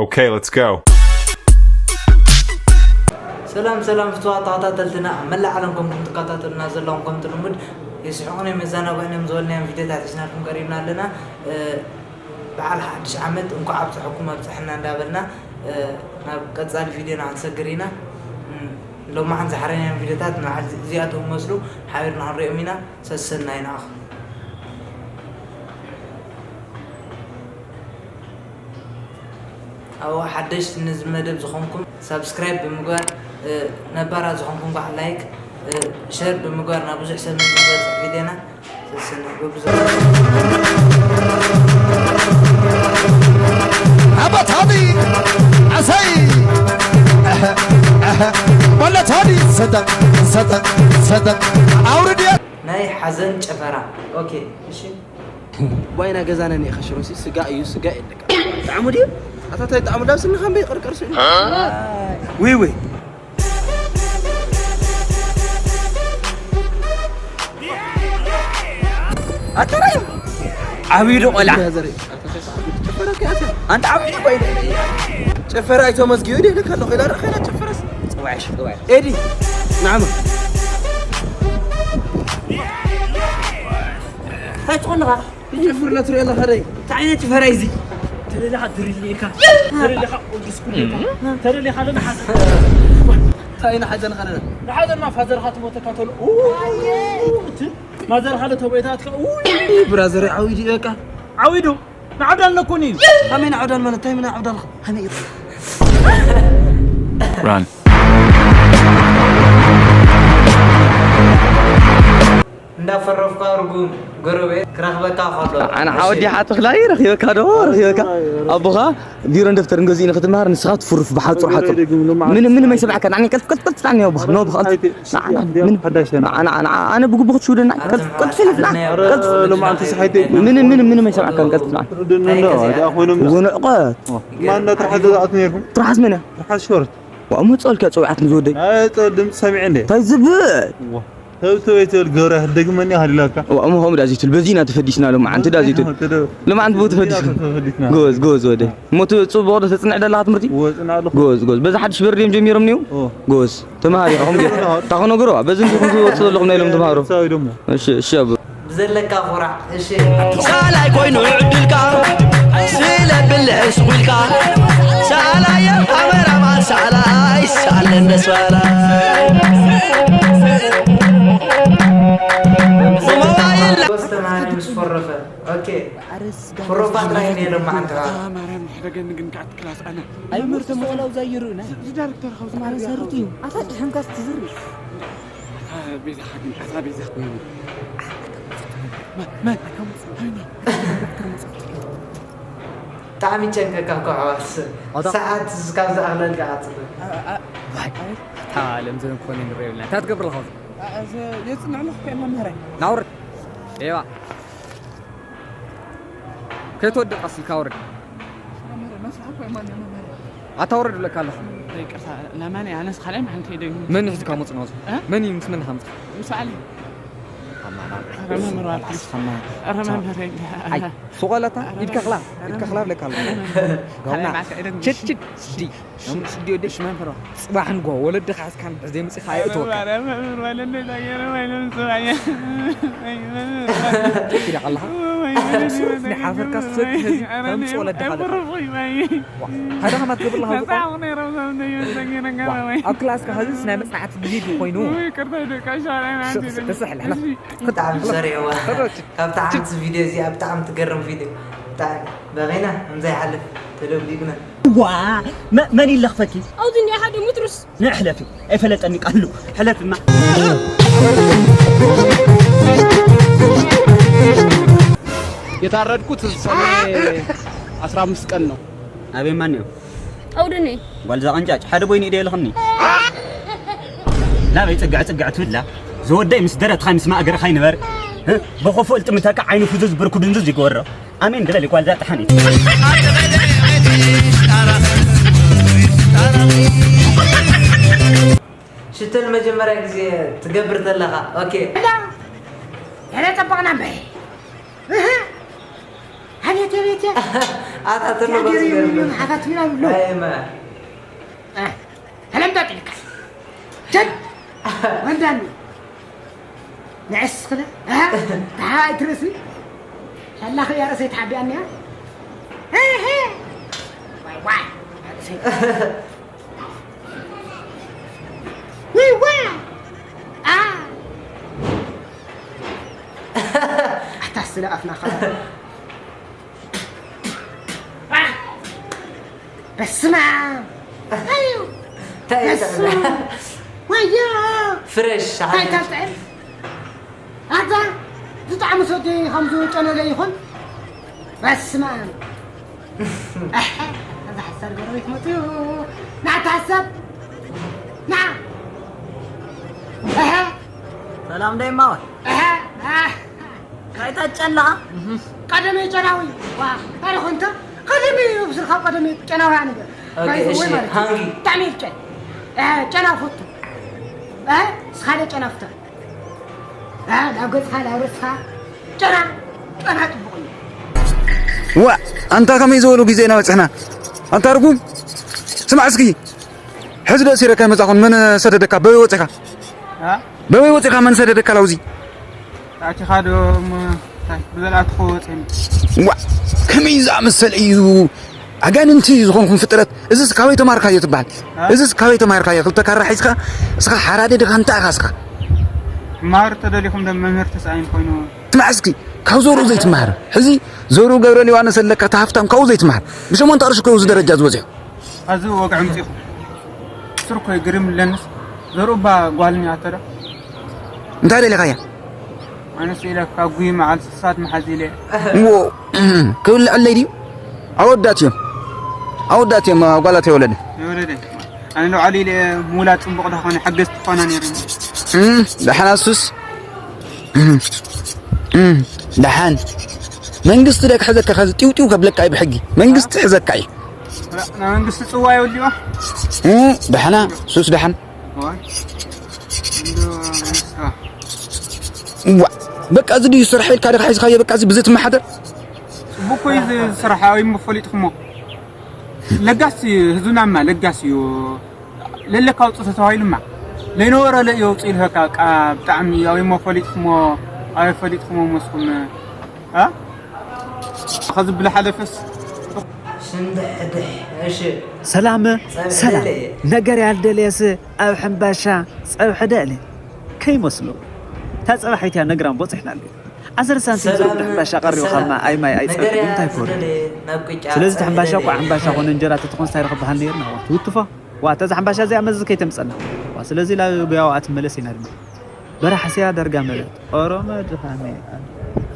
Okay, let's go. ሰላም ሰላም ፍትዋ ተኸታተልትና ኣብ መላእ ዓለም ከምኩም ትከታተሉና ዘለኹም ከምቲ ልሙድ የስሕቑን የመዘናግዑን እዮም ዝበልናዮም ቪድዮታት ሒዝናልኩም ቀሪብና ኣለና። በዓል ሓድሽ ዓመት እንኳዕ ኣብፀሐኩም ኣብፀሐና እንዳበልና ናብ ቀፃሊ ቪድዮና ክንሰግር ኢና። ሎማዓን ዝሓረናዮም ቪድዮታት ንበዓል እዚኣቶም መስሉ ሓቢርና ክንሪኦም ኢና። ሰሰናይ ንዓኹም። ኣብኡ ሓደሽቲ ነዚ መደብ ዝኾንኩም ሳብስክራይብ ብምግባር፣ ነባራት ዝኾንኩም ከዓ ላይክ፣ ሸር ብምግባር ናብ ብዙሕ ሰብ ንክበፅሕ ቪድዮና ሰሰናይ በብዞ ኣባታኒ ኣሰይ በለታኒ ሰጠ ሰጠ ሰጠ ኣውርድያ ናይ ሓዘን ጨፈራ። ኦኬ እሺ። ዋይና ገዛና ኒኢኻ ሽሮሲ ስጋ እዩ ስጋ የለካ። ጣዕሙ ድዩ? ኣታ ታይ ጣዕሙ ዳብ ስንኻ እምበይ ቅርቅር ስእሉ። ውይ ውይ። ኣታ ራዩ ዓብዩ ዶ ቆልዓ? ኣንተ ዓብዩ ዶ ቆልዓ? ጨፈራ ኣይተመዝጊቡ ደ ኢለካ ኣለኹ ኢላ ረኸና ጨፈራስ። ጽዋዕሽ ጽዋዕሽ። ኤዲ ናዕማ። እንታይ ትኾንኻ? ይጨፍር ለ ትሪኦ ኣለኻ ደይ? እንታይ ዓይነት ጭፈራ እዩ እዚ? ተደሊኻ ድሪል ኢልካ ተደሊኻ ኦልድ ስኩል ኢልካ ተደሊኻ ለ ንሓዘን እንታይ ኢና ሓዘን ኻለና? ንሓዘንማ ፋዘርኻ ትሞተካ ተሎ ኡ፣ እቲ ማዘርኻ ለ ተቦይታትካ ኡ። ብራዘር ዓዊዱ እዩ በቃ። ዓዊዱ ንዓብዳል ነኮኒ እዩ። ከመይ ንዓብዳል ማለት እንታይ ምን ዓብዳልኻ? ከመይ እዩ? Run. እንዳፈረፍካ ርጉም ጎረቤት ክረኽበካ ከሎ ኣነ ሓወዲ ሓትኽላይ ረኺበካ ዶ ረኺበካ ኣቦኻ ቢሮን ደፍተርን ገዚኡ ንክትምሃር ንስኻ ትፍርፍ ብሓፁር ሓፁር ምንም ምንም ኣይሰማዕካ ንዓኒ ቀልፍ ቀልፍ ቀልፍ ትላኒ ኣቦኻ ኖ ብኸልፍ ኣነ ብግቡኽ ትሽውደና ቀልፍ ቀልፍ ኢልፍና ሎማዓንቲ ሰሓይቲ ምንም ምንም ምንም ኣይሰማዕካ ቀልፍ ትላኒ ርድኑ እንዶ እዚኣ ኮይኖም ወንዕቐት ትርሓስ መን እያ ትርሓስ መን እያ ትርሓስ ሾርት ዋእ መፅኦልካ ፀዊዓት ንዝወደይ ኣይ ጸ- ድምፂ ሰሚዐ እንደ እንታይ ዝብል ተብተበይ ትብል ገብረ ህደግመኒ ሃሊላካ ዋእ እሞ ከምኡ ዳ ዘይትብል በዚና ተፈዲስና ሎማዓንቲ ዳ ዘይትብል ሎማዓንቲ ብኡ ተፈዲስና ጎበዝ ጎበዝ ወደይ እሞ እቲ ፅቡቕ ዶ ተፅንዕ ደለኻ ትምህርቲ ወፅና ኣለኹ ጎበዝ ጎበዝ በዚ ሓድሽ በሪ ድዮም ጀሚሮም እኒው ጎበዝ ተምሃሪ ኢኹም ጌ ታኾ ነግሮ በዚ እንዲኹም ዝወፅእ ዘለኹም ናይ ሎም ተምሃሮ ሳዊ ደሞ እሺ እሺ ኣቦ ብዘለካ ኩራዕ እሺ ሳላይ ኮይኑ ዕድልካ ስለ ብልዕ ስጉልካ ሳላይ ኣመራማ ሳላይ ሳለን ደስባላይ ብሞባይል ጎበዝ ተምሃሪ ምስ ፈረፈ ኦኬ ፍሮፋ ጥራይ ነይሮም መዓንትኻ ማርያም ሕደገኒ ግን ከዓት ክላስ ኣነ ኣይምርቶ መወላው ዛይሩና ዝዳርክተር ካብ ማረ ሰርቱ ኣታ ድሕንካስ ትዝሪ ኣታ ቤዛኻ ግን ኣታ ቤዛ መን ብጣዕሚ ጨንቀካ እኮ ኣሕዋት ሰዓት ካብ ዝኣኽለልካ ኣፅበ እታ ለምዘን ኮነ ንሪኦ የብልና እንታይ ትገብር ኣለኻ የፅንዕልኽ ከ መምህረይ ናውርድ ኤዋ ከይትወድቕ ቀስ ኢልካ ውረድ ኣታ ውረድ ብለካ ኣለኹ ይቅርታ ለማን ኣነስ ካልኣይ መዓልቲ ይደግም መን ሒዝካ መፅእ ናውዚ መን እዩ ምስ መን ሃምፃ ምስ ባዕለይ ሱቐለታ ኢድካ ክላ ኢድካ ክላ ብለካ ኣለኹ ጋውና ችችድ ስዲ ስዲ ወደ መምህሮ ፅባሕ ንጎ ወለድኻ ሓዝካ ዘይምፅእ ከዓ የእትወካ ኢዳ ኣለኻ ሓፈርካ ሰጥ ከምፅ ወለድኻ ኣለኻ ሓደ ከማት ገብርላ ሃውዝቋ ኣብ ክላስካ ሀዝስ ናይ መፅናዕቲ ግዜ ድዩ ኮይኑ ስሕልሕላ ብጣዕሚ ሰሪዕዋ ካብ ብጣዕምቲ ቪድዮ እዚኣ ብጣዕሚ ትገርም ቪድዮ ብጣዕሚ በቂና ከምዘይሓልፍ ተደብዲብና ዋ መን ይለኽፈኪ ኣብዚ እኒኣ ሓደ ሙትርስ ንሕለፊ ኣይፈለጠኒ ቃሉ ሕለፍማ የታረድኩት ሰኔ አስራ አምስት ቀን ነው። ኣበይ ማን እዩ ኣውድኒ ጓል ዛቐንጫጭ ሓደ ቦይኒ ኢደ የልኽኒ ናበይ ፅግዕ ፅግዕ ትብላ ዝወደይ ምስ ደረትኻ ምስ ማእገርኻ ይንበር ብኸፉእ ልጥምተካ ዓይኑ ፍዙዝ ብርኩ ድንዙዝ ይገበሮ ኣሜን ድበል ጓል ዛጥሓኒ ሽቶ ንመጀመርያ ግዜ ትገብር ዘለኻ ኦኬ ሄረ ጠበቕና እምበይ ኣቤት ቤት ኣታ ተሎ ያገሬ በዝገርም የሚሆን ሀፈት ምናምን ነው። ኣይማ ተለምጣጥ ልካ ጀድ ወንዳን ንዕስ ክለ ታሓይ ትርእሲ ሻላኸ ያረሰይ ተሓቢኣኒያ ዋይ ዋይ ወይ ዋይ ኣታ ስለ ኣፍናኻ በስመ ኣብ ኣዩ እንታይ እዩ በስመ ኣብ ወዮ ፍረሽ እንታይ ታልጥዕም ኣታ ዝጣዕሙ ሰዲ ከምዚ ጨነለ ይኹን በስመ ኣብ ኣዛ ሓሳር ጎረቤት መፅኡ ናታ ሰብ ና ሰላም ደይ ማወ ካይታ ጨላ ቀደመ ጨናዊ ዋ ታሪኹ እንተ ቀደመ ብስርካ ቀደመ ጨናዊ ኣንገ ኦኬ፣ እሺ፣ ሃንጊ። ብጣዕሚ ይጨ ጨና ፈቱ ስኻደ ጨና ፍተ ናብ ገፅካ ናብ ርእስካ ጨና ጨና ፅቡቕ እዩ ዋ ኣንታ ከመይ ዝበሉ ግዜ ኢና በፅሕና ኣንታ ርጉም ስማዕ እስኪ ሕዚ ዶ ሲረካ ይመፃኹን መን ሰደደካ በበይ ወፂኻ በበይ ወፂኻ መን ሰደደካ ላውዚ ኣቲኻ ዶ እሞ እንታይ ብዘልኣትኾ ወፅን ዋ ከመይ ዝኣመሰለ እዩ ኣጋንንቲ ዝኾንኩም ፍጥረት እዚስ ካበይ ተማርካዮ ትበሃል እዚስ ካበይ ተማርካዮ ክልተ ካራ ሒዝካ እስኻ ሓራደ ድኻ እንታይ ኢኻ እስኻ ማር ተደሊኹም ዶ መምህር ተስኣይን ኮይኑ ስማዕ እስኪ ካብ ዘርኡ ዘይትመሃር ሕዚ ዘርኡ ገብረ ሊዋነስ ኣለካ እቲ ሃፍታም ካብኡ ዘይትመሃር ብሸሞንተ ቅርሺ እኮ እዚ ደረጃ ዝበፅሑ ኣዚ ወግዒ ኣምፂኹም ስር ኮይ ግርም ኣለንስ ዘርኡ ባ ጓል እኒኣቶ ዶ እንታይ ደሊኻያ ኣነስ ኢለ ካብ ጉይ መዓል ስሳት መሓዝ ኢለ እዎ ክብልዐለይ ድዩ ኣወዳት እዮም ኣወዳት እዮም ጓላት የወለደ የወለደ ኣነ ንባዕሉ ኢለ ምውላድ ፅቡቕ ዶ ኾነ ሓገዝ ትኾና ነይሩ ደሓና ሱስ ደሓን መንግስቲ ደ ክሕዘካ ከዚ ጢውጢው ከብለካ እዩ ብሕጊ መንግስቲ ሕዘካ እዩ ናይ መንግስቲ ፅዋ የውሊዋ ደሓና ሱስ ደሓን ዋ በቃ እዚ ድዩ ስራሕ ኢልካ ዲኻ ሒዝካዮ በቃ እዚ ብዘትመሓደር ፅቡቅ ኮዩ ዝስራሕ ወይ እሞ ፈሊጥኩሞ ለጋስ እዩ ህዝብናማ ለጋስ እዩ ለለካ ውፅእ ተተባሂሉማ ለይነበረ ለእዮ ውፅእ ኢልካ ቃ ብጣዕሚ ኣበይ እሞ ፈሊጥኩሞ ኣበይ ፈሊጥኩሞ መስኩም ከዚ ብልሓለፈስ ሽንድሕድሕ እሺ ሰላም ሰላም ነገር ያልደለየስ ኣብ ሕምባሻ ጸብሒ ደእለ ከይመስሎ እታ ጸባሒት እያ ነግራም በጺሕና ኣሎ ዓሰርተ ሳንቲም ዝወዱ ሕምባሻ ቀሪቡ ካብና ኣይ ማይ ኣይጸብሒ እንታይ ኮሪ ስለዚ እቲ ሕምባሻ እኳ ሕምባሻ ኮነ እንጀራ ተትኾን ስታይ ረኽብ በሃል ነይርና ዋ ትውትፎ ዋ እታ ሕምባሻ እዚኣ መዚ ከይተምጸና ዋ ስለዚ ላብ ጎያዋ ኣትመለስ ኢና ድማ በራሕስያ ደርጋ መለት ኦሮሞ ድኻነ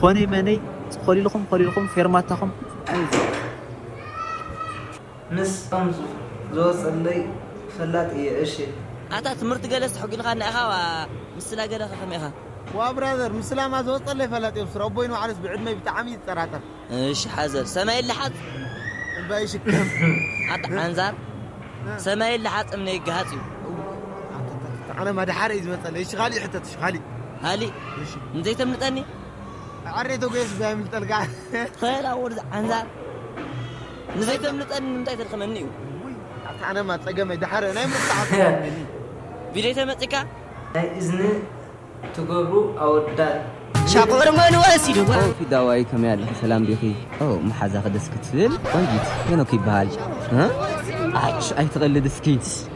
ኮነይ መነይ ኮሊልኹም ኮሊልኹም ፌርማታኹም ኣይዘ ምስ ኦም ዝወፀለይ ፈላጥ እየ እሺ ኣታ ትምህርቲ ገለስ ተሕጊልኻና ኢኻ ዋ ምስላ ገለ ከኸም ኢኻ ዋ ብራዘር ምስላማ ዝወፀለይ ፈላጥ እዮም ስረ ኣቦይ ንባዕሉስ ብዕድመይ ብጣዕሚ ይጠራጠር እሺ ሓዘር ሰማይ ልሓፅ እምባይ ሽከም ኣታ ዓንዛር ሰማይ ልሓፅ እምነ ይገሃፅ እዩ ኣነ ማድሓረ እዩ ዝመፀለይ እሺ ካሊእ ሕተት እሺ ካሊእ ካሊእ እንዘይተምልጠኒ ዓሬ ተጎየስ ባ የምልጠልካ ትኸላ ወርዚ ዓንዛር ንዘይተምልጠኒ ንምንታይ ተድኸመኒ እዩ ኣታ ኣነማ ፀገመይ ዳሓረ ናይ ምርታዕ ቪድዮ ተመፂካ ናይ እዝኒ ትገብሩ ኣወዳት ሻቆር መን ወሲድዋ ፊዳዋይ ከመይ ኣለኺ ሰላም ዲኺ ኦ መሓዛኺ ደስ ክትብል ቆንጂት ሄኖክ ይበሃል ኣሽ ኣይትቐልድ እስኪ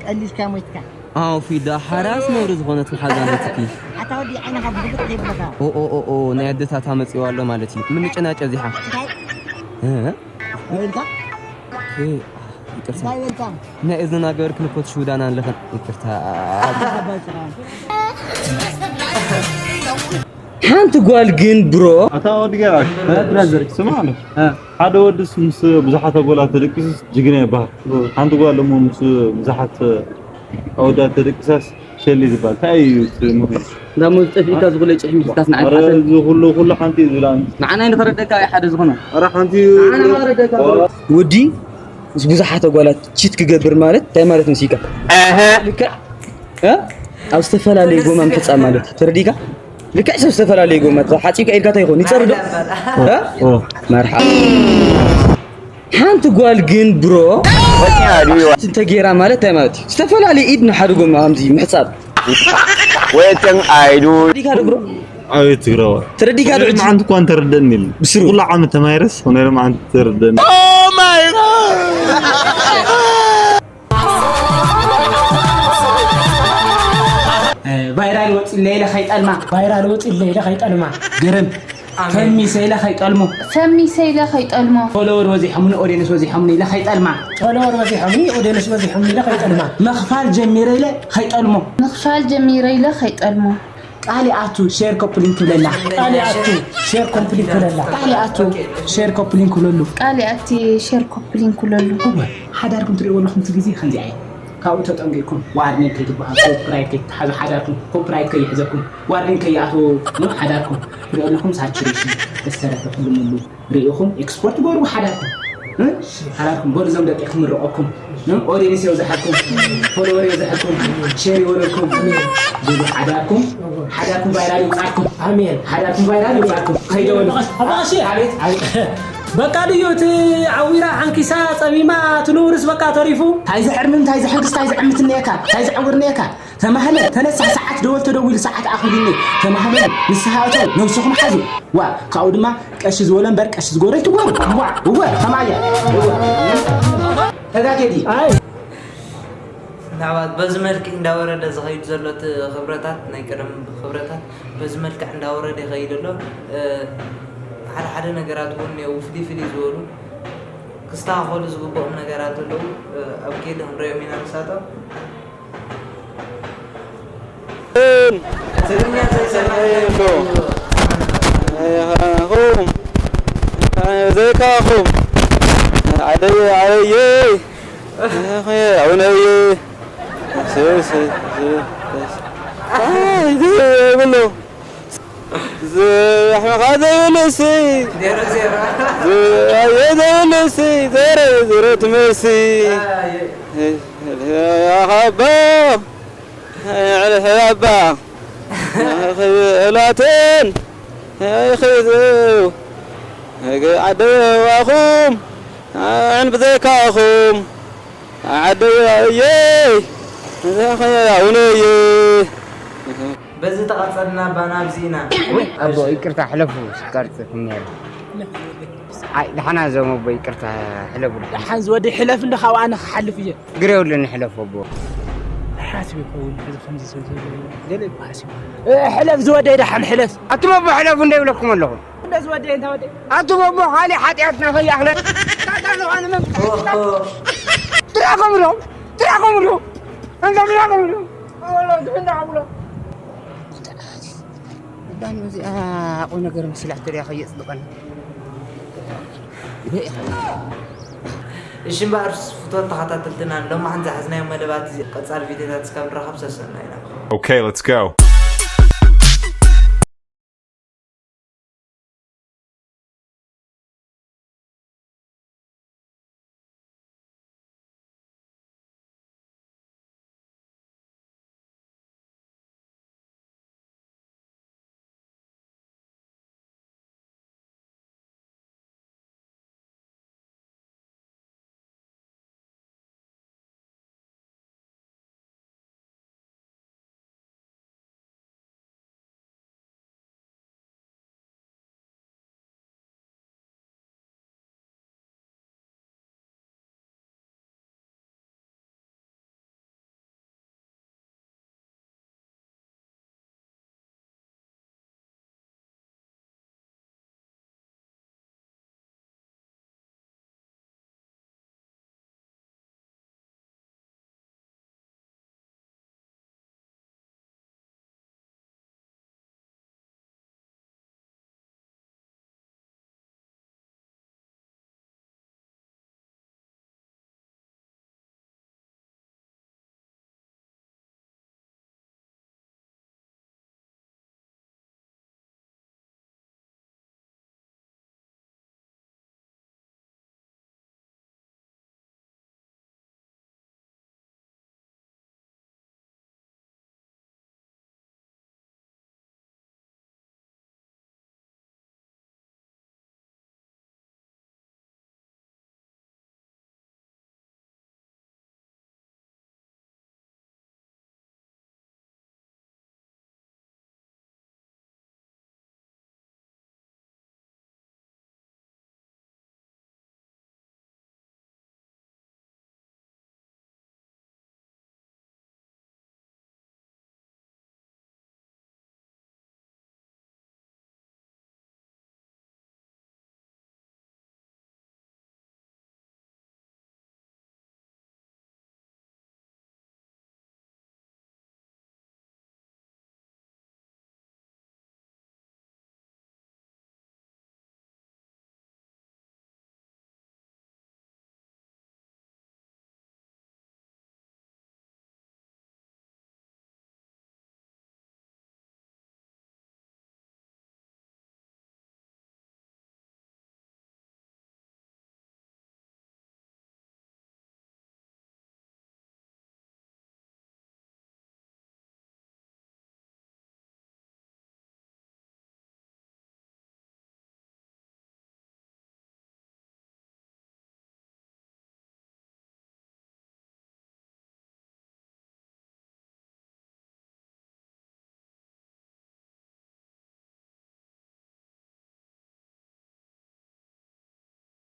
ቀሊልካ ሞይትካ ኣው ፊዳ ሓራስ ነውሪ ዝኾነት መሓዛ ነትኪ ኣታ ወዲ ዓይንኻ ብግጥ ዘይብለካ ኦኦኦኦ ናይ ኣደታታ መፂዋ ኣሎ ማለት እዩ ምንጭናጭ ኣብዚሓ እንታይ እ? በልካ እ፣ ይቅርታ እንታይ በልካ ናይ እዝንና ገበርክን እኮ ትሽውዳና ኣለኽን ይቅርታ ኣባጭራ ሓንቲ ጓል ግን ብሮ ኣታ ወዲ ገባሽ ብራዘር ስማ ኣሎ ሓደ ወድስ ምስ ብዙሓት ኣጎላት ተደቂሱስ ጅግና ይበሃል ሓንቲ ጓል እሞ ምስ ብዙሓት ኣወዳት ተደቂሳስ ሸሊ ዝበሃል እንታይ እዩ እቲ ምኽንያት እንዳ ሞዝ ጠፊእካ ዝኹለ ጭሕ ሚልካስ ንዓይ ኧረ ሓተት እዚ ኩሉ ኩሉ ሓንቲ እዩ ዝብላ ንዓና ንኸረደካ እዩ ሓደ ዝኾነ ኧረ ሓንቲ ንዓና ንኸረደካ ዋ- ወዲ ምስ ብዙሓት ኣጓላት ቺት ክገብር ማለት እንታይ ማለት መሲልካ ልክዕ እ? ኣብ ዝተፈላለየ ጎማ ምሕፃብ ማለት እዩ ተረዲእካ ልክዕ ሰብ ዝተፈላለየ ጎማ ሓፂብካ ኢድካ እንታይ ይኾን ይፀርዶ እ? መርሓ ሓንቲ ጓል ግን ብሮ እንተጌራ ማለት እንታይ ማለት እዩ? ዝተፈላለዩ ኢድ ንሓደ ጎማ ከምዚ ምሕጻብ። Waiting, I do. ዲካ ዶ ብሮ? ኣቤት ትግራዋይ። ተረዲካ ዶ? ልዕሊ መዓንት እኳ እንተረደኒ ኢሉ። ብስሩ። ኩሉ ዓመት ተማሂረስ፣ ወናይ ሎም ዓንት ተረደኒ። ቫይራል ወፂለይ ኢለ ከይጠልማ፣ ቫይራል ወፂለይ ኢለ ከይጠልማ። ገረም ፈሚሰ ኢለ ከይጠልሞ፣ ፈሚሰ ኢለ ከይጠልሞ። ፎሎወር ወዚሖምኒ፣ ኦዲየንስ ወዚሖምኒ ኢለ ከይጠልማ። ፎሎወር ወዚሖምኒ፣ ኦዲየንስ ወዚሖምኒ ኢለ ከይጠልማ። ምኽፋል ጀሚረ ኢለ ከይጠልሞ። ምኽፋል ጀሚረ ኢለ ከይጠልሞ። ቃል ይኣቱ ሼር ኮፕሊንክ ክብለላ። ቃል ይኣቱ ሼር ኮፕሊንክ ክብለላ። ቃል ይኣቱ ሼር ኮፕሊንክ ክብለሉ። ቃል ይኣቲ ሼር ኮፕሊንክ ክብለሉ። እወ፣ ሓዳርኩም ትሪእዎ ኣለኹም እቲ ግዜ ከምዚ ኣየ። ካብኡ ተጠንቂቕኩም ዋርኒንግ ከይትበሃሉ፣ ኮፒራይት ከይትተሓዙ፣ ሓዳርኩም ኮፒራይት ከይሕዘኩም፣ ዋርኒንግ ከይኣትዎ ሓዳርኩም ትሪእዎ ኣለኹም። ሳቹሬሽን ዝተረፈ ኩሉ ሙሉ ርኢኹም ኤክስፖርት ገበሩ ሓዳርኩም። እ? ሓዳርኩም በሉ፣ እዞም ደቂ ክምርቐኩም። እ? ኦዲየንስ የብዝሓልኩም፣ ፎሎወር የብዝሓልኩም፣ ሼር ይወረድኩም። በሉ ሓዳርኩም፣ ሓዳርኩም ቫይራል ይውፃልኩም። ኣሜን። ሓዳርኩም ቫይራል ይውፃልኩም። ከይደወሉ። ኣባሲ። ኣቤት፣ ኣቤት። በቃ ድዩ እቲ ዓዊራ ሓንኪሳ ጸሚማ እቲ ንውርስ በቃ ተሪፉ። ታይ ዝሕርምም፣ ታይ ዝሕንክስ፣ ታይ ዝዕምት እኒኤካ፣ ታይ ዝዕውር እኒኤካ። ተማህለ፣ ተነሳሕ፣ ሰዓት ደወል ተደዊሉ፣ ሰዓት ኣኺሉኒ። ተማህለ፣ ንስሓ እተው፣ ነብስኹም ሓዙ። ዋ፣ ካብኡ ድማ ቀሺ ዝበሎ እምበር ቀሺ ዝጎረ ይትጎሩ። ዋ፣ እወ፣ ከማያ። እወ። ተጋጌዲ። ኣይ። ምናልባት በዚ መልክዕ እንዳወረደ ዝኸይድ ዘሎ እቲ ክብረታት፣ ናይ ቀደም ክብረታት በዚ መልክዕ እንዳወረደ ይኸይድ ኣሎ። እ፣ ሓደ ሓደ ነገራት እውን እኒአው ፍልይ ፍልይ ዝበሉ ክስተኻኸሉ ዝግብኦም ነገራት ኣለዉ። እ፣ ኣብ ከይዲ ክንሪኦም ኢና ንሳቶም። ዘይካኹም ዘይካኹም ዓደየ ዓደየ ኣቡነየ ዘይብሎ ዝሕመኻ ዘይብሉ እሲ ኣየ ዘይብሉ እሲ ዘረ ዘረ ትመስሲ ሓባ ዕልሕላባ ክብላትን ይኽእልው ዓደዋኹም ኣን ብዘይካኹም ዓደዋየይ ኣውነየ በዚ ተቐጸልና ባና ኣብዚ ኢና። ኣቦ ይቅርታ ሕለፉ ስቀርጽ ነይረ። ኣይ ደሓና እዞም ኣቦ ይቅርታ ሕለፉ። ደሓን ዝወደይ ሕለፍ እንደ ካብ ኣነ ክሓልፍ እየ። ችግር የብሉን ሕለፍ ኣቦ። ሓሲብ ይኸውን ሕዚ ከምዚ ሰብ ዘሎ ገለ ይበሃል ሓሲብ። እ፣ ሕለፍ ዝወደይ ደሓን ሕለፍ። ኣቱም ኣቦ ሕለፉ እንደ ይብለኩም ኣለኹ። እንደ ዝወደይ እንተ ወደይ። ኣቱም ኣቦ ካሊእ ሓጢኣትና ከይኣኽለ። ታታ ዝኾነ መምጣ። ትራኸብሎም ትራኸብሎም እንቶም ትራኸብሎም። ኣወሎም ትፍንዳ ሓብሎም። ዳን እዚኣ ቁም ነገር መስላ ትሪኣ ከየፅብቐና። እሺ እምበኣር ፍትወት ተኸታተልትና ሎማሕን ዝሓዝናዮ መደባት እዚ ቀፃሊ ቪድዮታት እስካብ ንራኸብ ሰሰና ኢና። Okay, let's go.